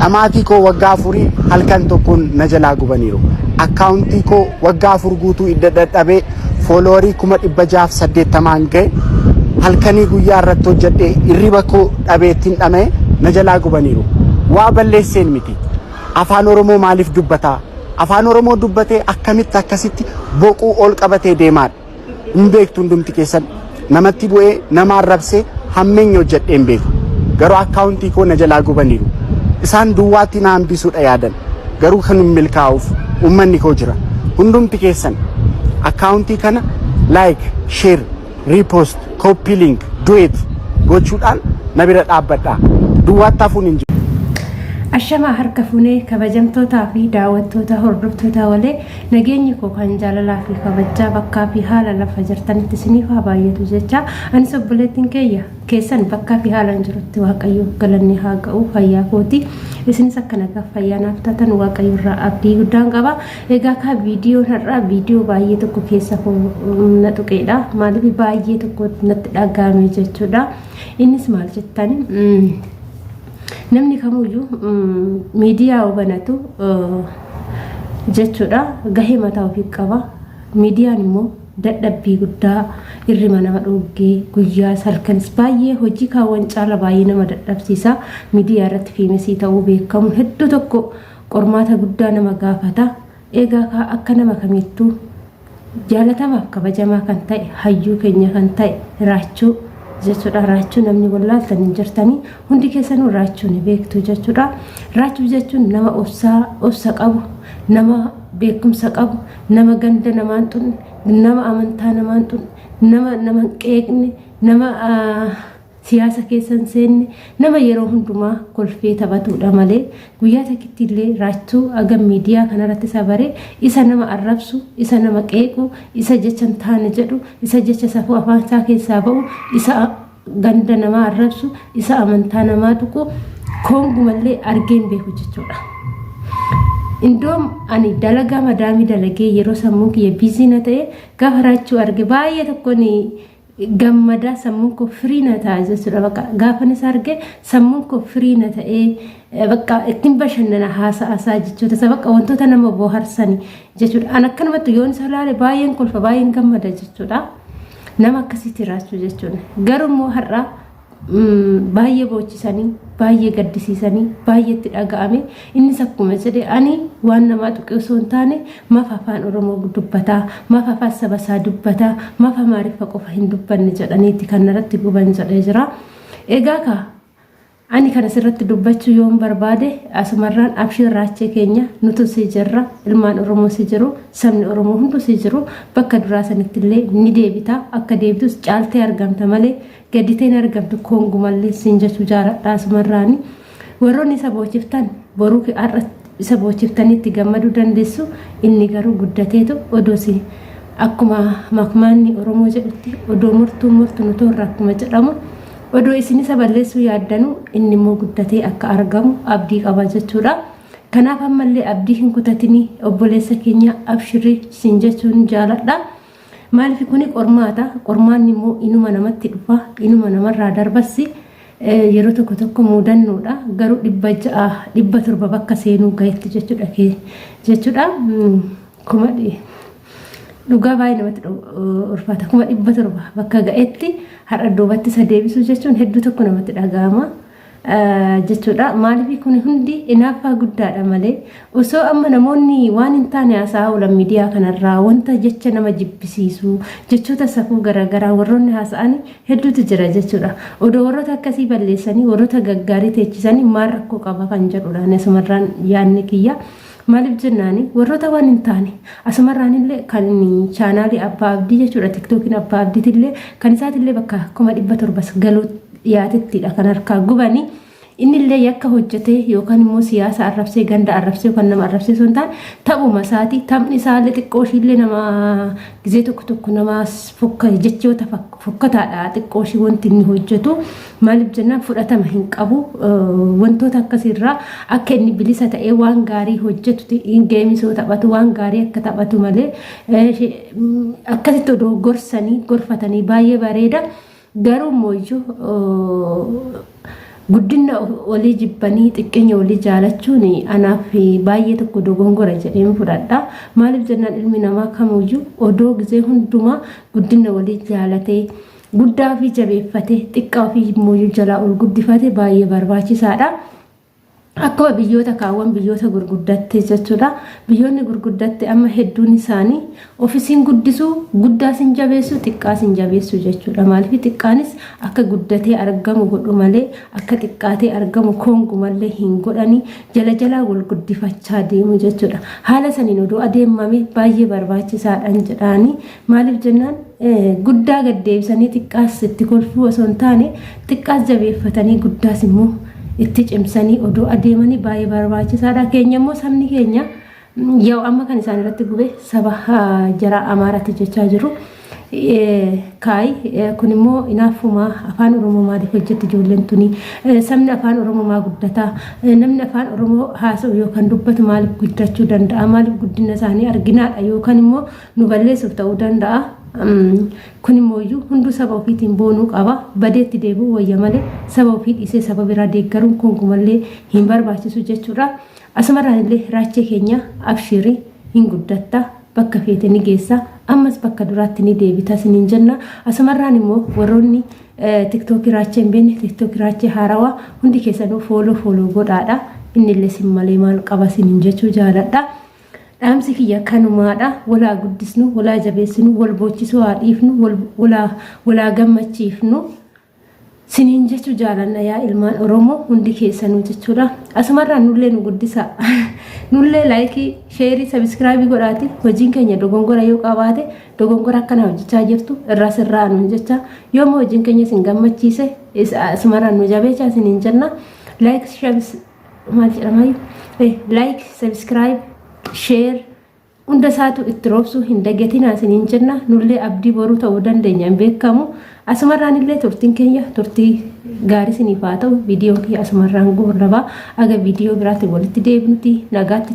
Dhamaatii koo waggaa afurii halkan tokkoon na jalaa gubaniiru. Akkaawuntii koo waggaa 4 guutuu idda dadhabee fooloowarii 680,000 ga'e halkanii guyyaa irratti hojjedhee hirriba koo dhabee ittiin dhama'e na jalaa gubaniiru. Waa balleesseen miti. Afaan Oromoo maaliif dubbataa? Afaan Oromoo dubbatee akkamitti akkasitti boquu ol qabatee deemaadha. Hin beektu hundumti keessan namatti bu'ee nama arrabsee hammeenya hojjedhee hin beeku. Garuu akkaawuntii koo na jalaa gubaniiru. Isaan duwwaatti na hambisuudha yaadan. Garuu kan hin milkaa'uuf uummanni koo jira. Hundumti keessan akkaawuntii kana like, share, repost, copy link, duet gochuudhaan na bira dhaabbadhaa. Duwwaatti hafuun hin jiru. Ashamaa harka funee kabajamtootaa fi daawwattoota hordoftoota walee nageenyi koo kan jaalalaa fi kabajaa bakkaa fi haala lafa jirtanitti isiniif haa baay'atu jecha anis obboleettiin keeyya keessan bakkaa fi haalaan jirutti waaqayyoof galanni haa ga'u fayyaa kooti isinis akka nagaaf fayyaa naaf taatan waaqayyo irraa abdii guddaan qaba egaa kaa viidiyoon har'aa viidiyoo baay'ee tokko keessa koo na tuqeedha maaliif baay'ee tokko natti dhaga'ame jechuudha innis maal jettani Namni kamuyyuu miidiyaa yoo banatu jechuudha gahee mataa ofii qaba. Miidiyaan immoo dadhabbii guddaa irrima nama dhoggee guyyaas halkanis baay'ee hojii kaawwan caala baay'ee nama dadhabsiisa. Miidiyaa irratti fiimesii ta'uu beekamu hedduu tokko qormaata guddaa nama gaafata. Egaa kaa akka nama kamittuu jaalatamaaf kabajamaa kan ta'e hayyuu keenya kan ta'e raachuu jechuudha. Raachuu namni wallaaltan hin jirtanii hundi keessanuu raachuu ni beektu jechuudha. Raachuu jechuun nama obsaa obsa qabu, nama beekumsa qabu, nama ganda namaan xunne, nama amantaa namaan xunne, nama nama hin qeeqne, nama siyaasa keessa hin seenne nama yeroo hundumaa kolfee taphatuudha malee guyyaa takkitti illee raachuu hagam miidiyaa kanarratti isa bare isa nama arrabsu isa nama qeequ isa jecha hin taane jedhu isa jecha safuu afaan isaa keessaa ba'u isa ganda namaa arrabsu isa amantaa namaa tuqu koongumallee argee hin beeku jechuudha. Indoom ani dalagaa madaamii dalagee yeroo sammuun kiyya biizii na ta'e gaafa raachuu arge baay'ee tokkoon gammada sammuun koo firii na ta'a jechuudha bakka gaafan isa arge sammuun koo firii na ta'ee bakka ittiin bashannana haasa'a isaa jechoota isa bakka wantoota nama bohaarsani jechuudha an akkanumatti yoon isa ilaale baay'een kolfa baay'een gammada jechuudha nama akkasitti jiraachuu jechuudha garuu immoo har'a baay'ee boochisanii baay'ee gaddisiisanii baay'ee itti dhaga'ame innis akkuma jedhe ani waan namaa tuqe osoo hin taane maaf afaan oromoo dubbataa maaf afaan saba isaa dubbataa maaf amaariffa qofa hin dubbanne jedhaniiti kan narratti guban jedhee jira egaa kaa ani kana sirratti dubbachuu yoon barbaade asumarraan abshir raachee keenya nutu si jirra ilmaan oromoo si jiru Sabni Oromoo hunduu si jiru bakka duraa sanitti illee ni deebita akka deebitus caaltee argamta malee gadditee hin argamtu koongumallee siin jechuu jaaladha asumarraani. Warroonni isa boochiftan boruu har'a isa boochiftanii itti gammaduu dandeessu inni garuu guddateetu odoo si akkuma makmaanni Oromoo jedhutti odoo murtuu murtu nu toorra akkuma jedhamu odoo isin isa balleessuu yaaddanu inni immoo guddatee akka argamu abdii qaba jechuudha. Kanaaf ammallee abdii hin kutatinii obboleessa keenya abshirri siin jechuun jaaladha. Maaliif kuni qormaata qormaanni immoo inuma namatti dhufa inuma namarraa darbassi yeroo tokko tokko muudannoodha garuu 600 700 bakka seenuu gahetti jechuudha jechuudha kuma dhugaa baay'ee namatti ulfaata 700,000 bakka ga'etti har'a duubatti isa deebisuu jechuun hedduu tokko namatti dhaga'ama. Jechuudha. Maaliif kun hundi inaaffaa guddaadha malee osoo amma namoonni waan hin taane haasa'aa oolan miidiyaa kanarraa wanta jecha nama jibbisiisu jechoota safuu garaagaraa warroonni haasa'an hedduutu jira jechuudha. Odoo warroota akkasii balleessanii warroota gaggaarii teechisanii maal rakkoo qaba kan jedhudha. Ani asumarraan yaadni kiyya. Maaliif jennaani warroota waan hin taane asumarraan illee kan chaanaalii abbaa abdii jechuudha tiktookiin abbaa abdiitillee kan isaatillee bakka 700,000 galuu dhiyaatettidha kan harkaa gubani. Innillee yakka hojjetee yookaan immoo siyaasa arrabsee ganda arrabsee yookaan nama arrabsee osoo hin taane taphuma isaati. Taphni isaallee xiqqoo ishiillee nama gizee tokko tokko nama fokka jechoota fokkataadha xiqqoo ishii wanti inni hojjetu. Maaliif jennaan fudhatama hin qabu. Wantoota akkasiirraa akka inni bilisa ta'ee waan gaarii hojjetu geemisoo taphatu waan gaarii akka taphatu malee akkasitti odoo gorsanii gorfatanii baay'ee bareeda. Garuu immoo iyyuu Guddina walii jibbanii xiqqeenya walii jaalachuun anaaf baay'ee tokko dogongora jedheen fudhadha. Maaliif jennaan ilmi namaa kamuyyuu odoo gizee hundumaa guddina walii jaalatee guddaa ofii jabeeffatee xiqqaa ofii immoo jalaa ol guddifate baay'ee barbaachisaadha. Akkuma biyyoota kaawwan biyyoota gurguddatte jechuudha. Biyyoonni gurguddatte amma hedduun isaanii ofisiin guddisuu, guddaas hin jabeessu, xiqqaas hin jabeessu jechuudha. Maaliif xiqqaanis akka guddatee argamu godhu malee akka xiqqaatee argamu koongumallee hin godhanii jala jalaa wal guddifachaa deemu jechuudha. Haala saniin odoo adeemame baay'ee barbaachisaadhaan jedhaanii maaliif jennaan guddaa gad deebisanii xiqqaas itti kolfuu osoo hin taane xiqqaas jabeeffatanii guddaas immoo itti cimsanii odoo adeemanii baay'ee barbaachisaadha. Keenya immoo sabni keenya yoo amma kan isaan irratti gube saba jara Amaaraatti jechaa jiru. Kaayi kun immoo inaaffumaa afaan Oromoo maaliif hojjetti ijoolleen tuni sabni afaan Oromoo maa guddataa namni afaan Oromoo haasa'u yookaan dubbatu maaliif guddachuu danda'a maaliif guddina isaanii arginaadha yookaan immoo nu balleessuuf ta'uu danda'a. Kun immoo iyyuu hunduu saba ofiitiin boonuu qaba. Badeetti deebi'uu wayya malee saba ofii dhiisee saba biraa deeggaruun gonkumallee hin barbaachisu jechuudha. Asumarraan illee raachee keenya abshiirii hin guddatta bakka feete ni geessa ammas bakka duraatti ni deebita isiniin jenna. Asumarraan immoo warroonni tiktookii raachee hin beekne tiktookii raachee haarawaa hundi keessanuu follow follow godhaadha. Inni illee sin malee maal qaba isiniin jechuu jaaladha. Dhaamsi kiyya kanumaadha. Walaa guddisnu, walaa jabeessinu, wal boochisuu haa dhiifnu, walaa gammachiifnu. Siniin jechuu jaalanna yaa ilmaan Oromoo hundi keessanuu jechuudha. Asumarraan nullee nu guddisa. Nullee like, share, subscribe godhaati. Hojiin keenya dogongora yoo qabaate dogongora akkana hojjechaa jirtu irraa sirraa nuun jecha. Yooma hojiin keenya isin gammachiise asumarraan nu jabeechaa isiniin jenna. Like, maal jedhamaayyuu? Like, subscribe, share hunda isaatu itti roobsuu hin dagatinaa isiniin jenna. Nullee abdii boruu ta'uu dandeenya hin beekamu. Asumarraan illee turtiin keenya turtii gaarii isiniif haa ta'u. Viidiyoon kiyya asumarraan goolabaa. Aga viidiyoo biraatti walitti deebinuti nagaatti.